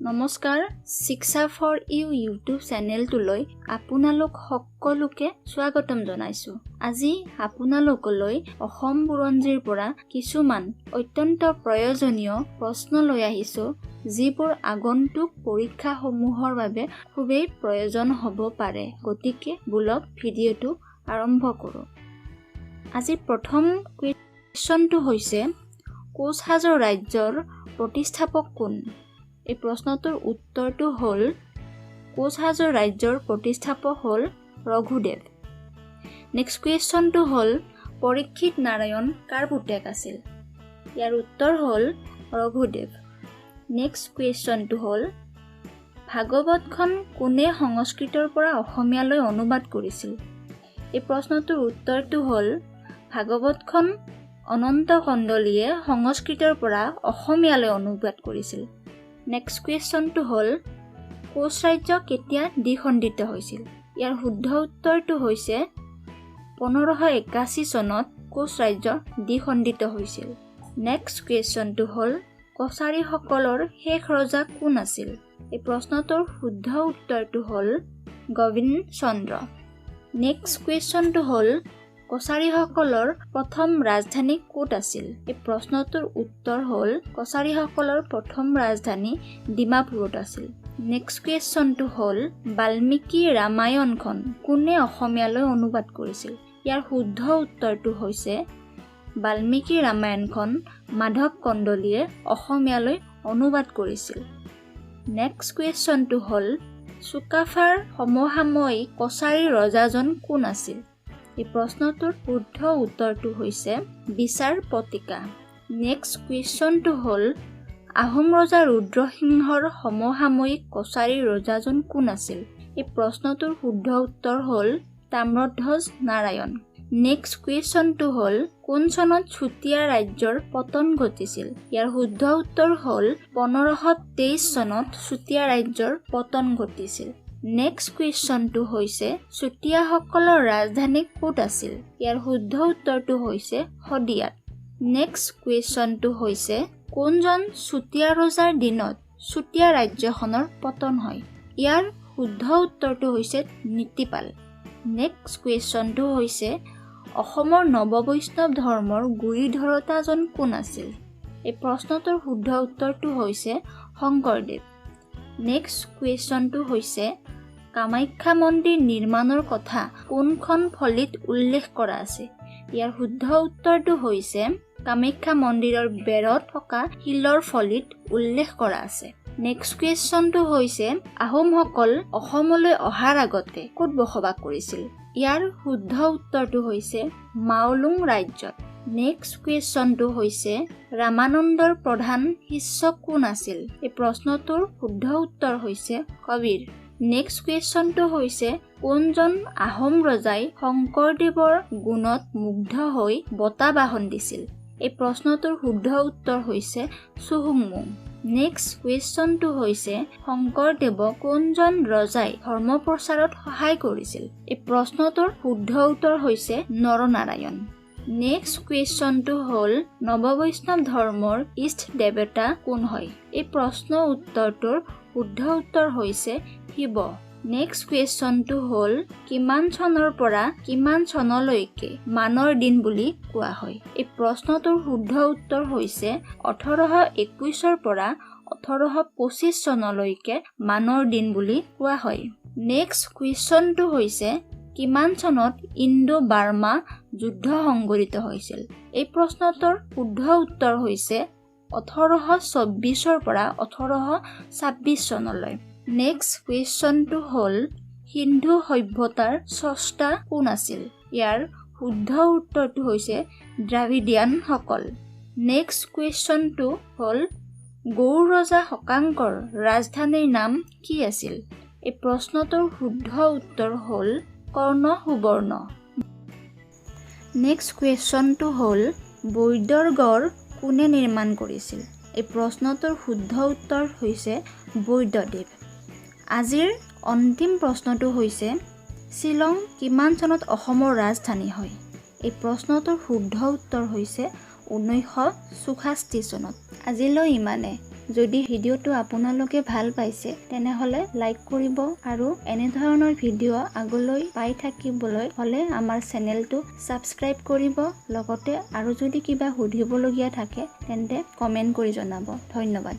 নমস্কাৰ, শিক্ষা for U YouTube চেনেলটোলৈ আপোনালোক সকলোকে স্বাগতম জনাইছোঁ। আজি আপোনালোকলৈ অসম বুৰঞ্জীৰ পৰা কিছুমান অত্যন্ত প্ৰয়োজনীয় প্ৰশ্ন লৈ আহিছোঁ, যিবোৰ আগন্তুক পৰীক্ষাসমূহৰ বাবে খুবেই প্ৰয়োজন হ'ব পাৰে। গতিকে বোলক, ভিডিঅ'টো আৰম্ভ কৰোঁ। আজিৰ প্ৰথম কুৱেশ্যনটো হৈছে, কোচ হাজো ৰাজ্যৰ প্ৰতিষ্ঠাপক কোন? এই প্ৰশ্নটোৰ উত্তৰটো হ'ল, কোচ হাজো ৰাজ্যৰ প্ৰতিষ্ঠাপক হ'ল ৰঘুদেৱ। নেক্সট কুৱেশ্যনটো হ'ল, পৰীক্ষিত নাৰায়ণ কাৰ পুতেক আছিল? ইয়াৰ উত্তৰ হ'ল ৰঘুদেৱ। নেক্সট কুৱেশ্যনটো হ'ল, ভাগৱতখন কোনে সংস্কৃতৰ পৰা অসমীয়ালৈ অনুবাদ কৰিছিল? এই প্ৰশ্নটোৰ উত্তৰটো হ'ল, ভাগৱতখন অনন্ত কন্দলীয়ে সংস্কৃতৰ পৰা অসমীয়ালৈ অনুবাদ কৰিছিল। নেক্সট কুৱেশ্যনটো হ'ল, কোচ ৰাজ্য কেতিয়া দ্বিখণ্ডিত হৈছিল? ইয়াৰ শুদ্ধ উত্তৰটো হৈছে, 1581 চনত কোচ ৰাজ্য দ্বিখণ্ডিত হৈছিল। নেক্সট কুৱেশ্যনটো হ'ল, কছাৰীসকলৰ শেষ ৰজা কোন আছিল? এই প্ৰশ্নটোৰ শুদ্ধ উত্তৰটো হ'ল গোবিন্দ চন্দ্ৰ। নেক্সট কুৱেশ্যনটো হ'ল, কছাৰীসকলৰ প্ৰথম ৰাজধানী ক'ত আছিল? এই প্ৰশ্নটোৰ উত্তৰ হ'ল, কছাৰীসকলৰ প্ৰথম ৰাজধানী ডিমাপুৰত আছিল। নেক্সট কুৱেশ্যনটো হ'ল, বাল্মীকি ৰামায়ণখন কোনে অসমীয়ালৈ অনুবাদ কৰিছিল? ইয়াৰ শুদ্ধ উত্তৰটো হৈছে, বাল্মীকি ৰামায়ণখন মাধৱ কন্দলীয়ে অসমীয়ালৈ অনুবাদ কৰিছিল। নেক্সট কুৱেশ্যনটো হ'ল, চুকাফাৰ সমসাময়িক কছাৰী ৰজাজন কোন আছিল? এই প্ৰশ্নটোৰ শুদ্ধ উত্তৰটো হৈছে বিচাৰপতিকা। নেক্সট কুৱেশ্যনটো হ'ল, আহোম ৰজা ৰুদ্ৰসিংহৰ সমসাময়িক কছাৰী ৰজাজন কোন আছিল? এই প্ৰশ্নটোৰ শুদ্ধ উত্তৰ হ'ল তাম্ৰধ্বজ নাৰায়ণ। নেক্সট কুৱেশ্যনটো হ'ল, কোন চনত চুতীয়া ৰাজ্যৰ পতন ঘটিছিল? ইয়াৰ শুদ্ধ উত্তৰ হ'ল, 1523 চনত চুতীয়া ৰাজ্যৰ পতন ঘটিছিল। নেক্সট কুৱেশ্যনটো হৈছে, চুতীয়াসকলৰ ৰাজধানী ক'ত আছিল? ইয়াৰ শুদ্ধ উত্তৰটো হৈছে শদিয়াত। নেক্সট কুৱেশ্যনটো হৈছে, কোনজন চুতীয়া ৰজাৰ দিনত চুতীয়া ৰাজ্যখনৰ পতন হয়? ইয়াৰ শুদ্ধ উত্তৰটো হৈছে নীতিপাল। নেক্সট কুৱেশ্যনটো হৈছে, অসমৰ নৱবৈষ্ণৱ ধৰ্মৰ গুৰি ধৰোতাজন কোন আছিল? এই প্ৰশ্নটোৰ শুদ্ধ উত্তৰটো হৈছে শংকৰদেৱ। নেক্সট কুৱেশ্যনটো হৈছে, কামাখ্যা মন্দিৰ নিৰ্মাণৰ কথা কোনখন ফলিত উল্লেখ কৰা আছে? ইয়াৰ শুদ্ধ উত্তৰটো হৈছে, কামাখ্যা মন্দিৰৰ বেৰত থকা শিলৰ ফলিত উল্লেখ কৰা আছে। নেক্সট কুৱেশ্যনটো হৈছে, আহোমসকল অসমলৈ অহাৰ আগতে ক'ত বসবাস কৰিছিল? ইয়াৰ শুদ্ধ উত্তৰটো হৈছে মাওলুং ৰাজ্যত। নেক্সট কুৱেশ্যনটো হৈছে, ৰামানন্দৰ প্ৰধান শিষ্য কোন আছিল? এই প্ৰশ্নটোৰ শুদ্ধ উত্তৰ হৈছে কবীৰ। নেক্সট কুৱেশ্যনটো হৈছে, কোনজন আহোম ৰজাই শংকৰদেৱৰ গুণত মুগ্ধ হৈ বঁটা বাহন দিছিল? এই প্ৰশ্নটোৰ শুদ্ধ উত্তৰ হৈছে চুহুংমুং। নেক্সট কুৱেশ্যনটো হৈছে, শংকৰদেৱক কোনজন ৰজাই ধৰ্ম প্ৰচাৰত সহায় কৰিছিল? এই প্ৰশ্নটোৰ শুদ্ধ উত্তৰ হৈছে নৰনাৰায়ণ। নেক্সট কুৱেশ্যনটো হ'ল, নৱবৈষ্ণৱ ধৰ্মৰ ইষ্ট দেৱতা কোন হয়? এই প্ৰশ্ন উত্তৰটোৰ শুদ্ধ উত্তৰ হৈছে শিৱ। নেক্সট কুৱেশ্যনটো হ'ল, কিমান চনৰ পৰা কিমান চনলৈকে মানৰ দিন বুলি কোৱা হয়? এই প্ৰশ্নটোৰ শুদ্ধ উত্তৰ হৈছে, 1821ৰ পৰা 1825 চনলৈকে মানৰ দিন বুলি কোৱা হয়। নেক্সট কুৱেশ্যনটো হৈছে, কিমান চনত ইণ্ডো বাৰ্মা যুদ্ধ সংঘটিত হৈছিল? এই প্ৰশ্নটোৰ শুদ্ধ উত্তৰ হৈছে, 1824ৰ পৰা 1826 চনলৈ। নেক্সট কুৱেশ্যনটো হ'ল, সিন্ধু সভ্যতাৰ স্ৰষ্টা কোন আছিল? ইয়াৰ শুদ্ধ উত্তৰটো হৈছে দ্ৰাবিডিয়ানসকল। নেক্সট কুৱেশ্যনটো হ'ল, গৌড় ৰজা শশাংকৰ ৰাজধানীৰ নাম কি আছিল? এই প্ৰশ্নটোৰ শুদ্ধ উত্তৰ হ'ল কৰ্ণ সুবৰ্ণ। নেক্সট কুৱেশ্যনটো হ'ল, বৈদ্যৰ গড় কোনে নিৰ্মাণ কৰিছিল? এই প্ৰশ্নটোৰ শুদ্ধ উত্তৰ হৈছে বৈদ্যদেৱ। আজিৰ অন্তিম প্ৰশ্নটো হৈছে, শ্বিলং কিমান চনত অসমৰ ৰাজধানী হয়? এই প্ৰশ্নটোৰ শুদ্ধ উত্তৰ হৈছে, 1964 চনত। আজিলৈ ইমানে। যদি ভিডিঅ'টো আপোনালোকে ভাল পাইছে, তেনেহ'লে লাইক কৰিব আৰু এনেধৰণৰ ভিডিঅ' আগলৈ পাই থাকিবলৈ হ'লে আমাৰ চেনেলটো ছাবস্ক্ৰাইব কৰিব। লগতে আৰু যদি কিবা সুধিবলগীয়া থাকে, তেন্তে কমেণ্ট কৰি জনাব। ধন্যবাদ।